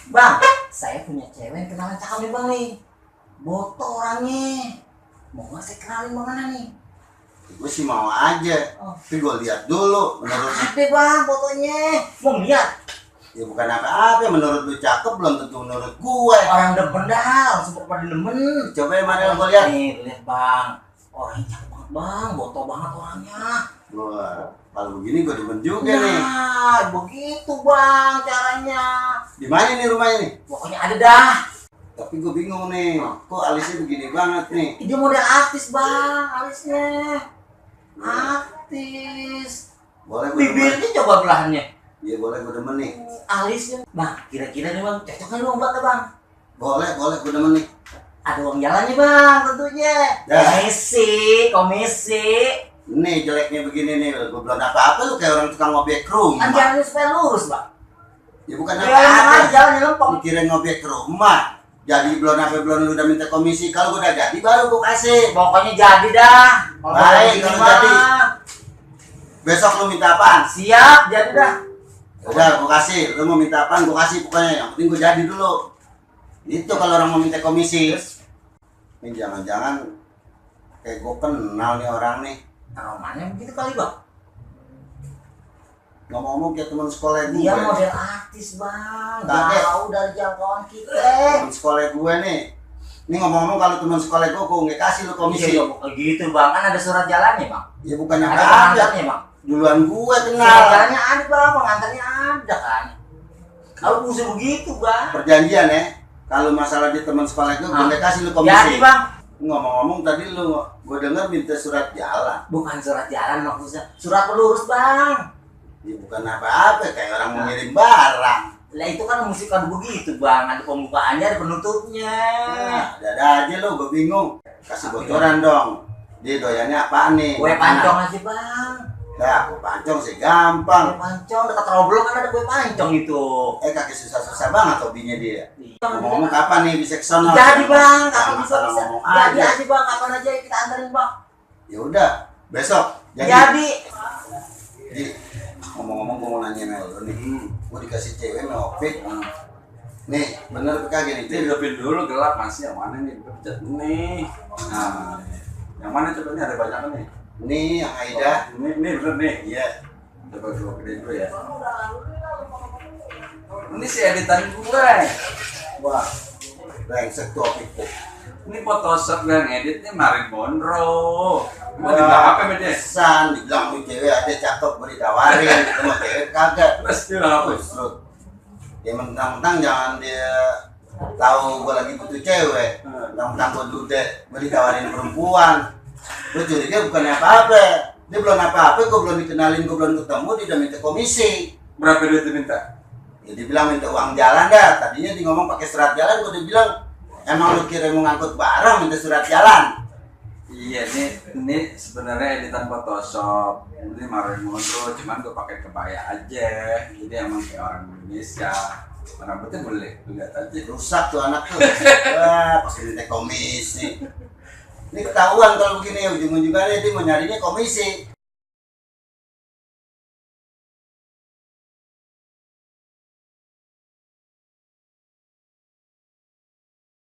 Bang, saya punya cewek kenalan cakep nih bang nih. Boto orangnya. Mau nggak saya kenalin mana nih? Gue sih mau aja, tapi gue lihat dulu. Menurut Ada bang fotonya. Mau lihat? ya bukan apa-apa. Menurut lu cakep belum tentu menurut gue. Orang demen dah, langsung pada demen. Coba yang mana yang gue lihat? Nih, lihat bang. Orangnya cakep banget bang, boto banget orangnya. Wah, kalau begini gue demen juga nih. Nah, begitu bang caranya. Di mana nih rumahnya nih? Pokoknya ada dah. Tapi gue bingung nih, kok alisnya begini banget nih? Dia model artis bang, alisnya. Artis. Boleh gue demen? Bibirnya coba belahannya. Iya boleh gue demen nih. Alisnya. Bang, kira-kira nih bang, cocok kan lu buat bang? Boleh gue demen nih. Ada uang jalannya bang, tentunya. Ya. Komisi. Nih jeleknya begini nih, gue belum apa-apa lu kayak orang tukang ngobek rumah. Kan jalannya supaya lurus bang. Ya bukan Ya, apa-apa. jalannya lempeng. Mikirin ngobek rumah. Jadi belum lu udah minta komisi. Kalau gue udah jadi baru gue kasih. Pokoknya jadi dah. Kalau Baik, begini kalau mah. jadi. Besok lu minta apaan? Siap, jadi dah. Udah gue kasih. Lu mau minta apaan gue kasih pokoknya. Yang penting gue jadi dulu. Itu kalau orang mau minta komisi. Ini jangan-jangan kayak gue kenal nih orang nih. Aromanya begitu kali bang. Ngomong-ngomong kayak teman sekolah gue. Dia model artis bang. Kakek. Jauh dari jangkauan kita. Teman sekolah gue nih. Ini ngomong-ngomong kalau teman sekolah gue nggak kasih lu komisi. Iya, gitu bang. Kan ada surat jalannya bang. Ya bukannya Ada nggak ada. pengantarnya bang. Duluan gue Surat kenal. jalannya ada bang, pengantarnya ada kan. Kalau mesti begitu bang. Perjanjian ya. Kalau masalah di teman sekolah gue nggak kasih lu komisi. Jadi bang. Ngomong-ngomong tadi lu, gue dengar minta surat jalan. Bukan surat jalan maksudnya. Surat pelurus bang. Ya bukan apa-apa, kayak orang mau ngirim barang. Lah itu kan mesti kan begitu bang. Ada pembukaannya, ada penutupnya. Nah, ada aja lu, gue bingung. Kasih bocoran dong. Dia doyannya apaan nih? Kue pancong aja bang. Ya, kue pancong sih gampang. Kue pancong dekat Roblong kan ada kue pancong itu. Kaki susah-susah banget hobinya dia. Iya. Ngomong kapan nih bisa kesono? Jadi bang, kapan Sama bisa sama bisa. ngomong Jadi aja. aja bang, kapan aja kita anterin bang. Ya udah, besok. Jadi. Jadi ngomong-ngomong gue mau nanya sama lu nih. Gue dikasih cewek ngopik. Nih, bener apa kagak nih? Ini hidupin dulu gelap masih yang mana nih? Gue pencet nih. Nah, yang mana coba nih ada banyak nih. Nih yang Aida. Ini bener nih. Iya. Coba gue gedein dulu ya. Ini si editan gue. Wah, brengsek tuh opik tuh. Ini Photoshop yang editnya Marilyn Monroe. Gue dibilang apa sama dia? San, dibilang nih cewek ada cakep mau ditawarin, sama cewek kagak. Terus dia bilang apa? Terus dia mentang-mentang jangan dia tahu gue lagi butuh cewek. Mentang-mentang gue duda, gue ditawarin perempuan. Gue curiga bukannya apa-apa. Dia belum apa-apa, gue belum dikenalin, gue belum ketemu, dia udah minta komisi. Berapa duit dia minta? Ya dibilang minta uang jalan dah. Tadinya dia ngomong pakai surat jalan, gue udah bilang emang lu kira mau ngangkut barang minta surat jalan. Iya, ini sebenarnya editan Photoshop. Ini Marilyn Monroe, cuman gue pakai kebaya aja. Jadi emang kayak orang Indonesia. Rambutnya boleh, lihat aja. Rusak tuh anak tuh. Wah, pakai minta komisi. Ini ketahuan kalau begini ujung-ujungnya dia mau nyarinya komisi.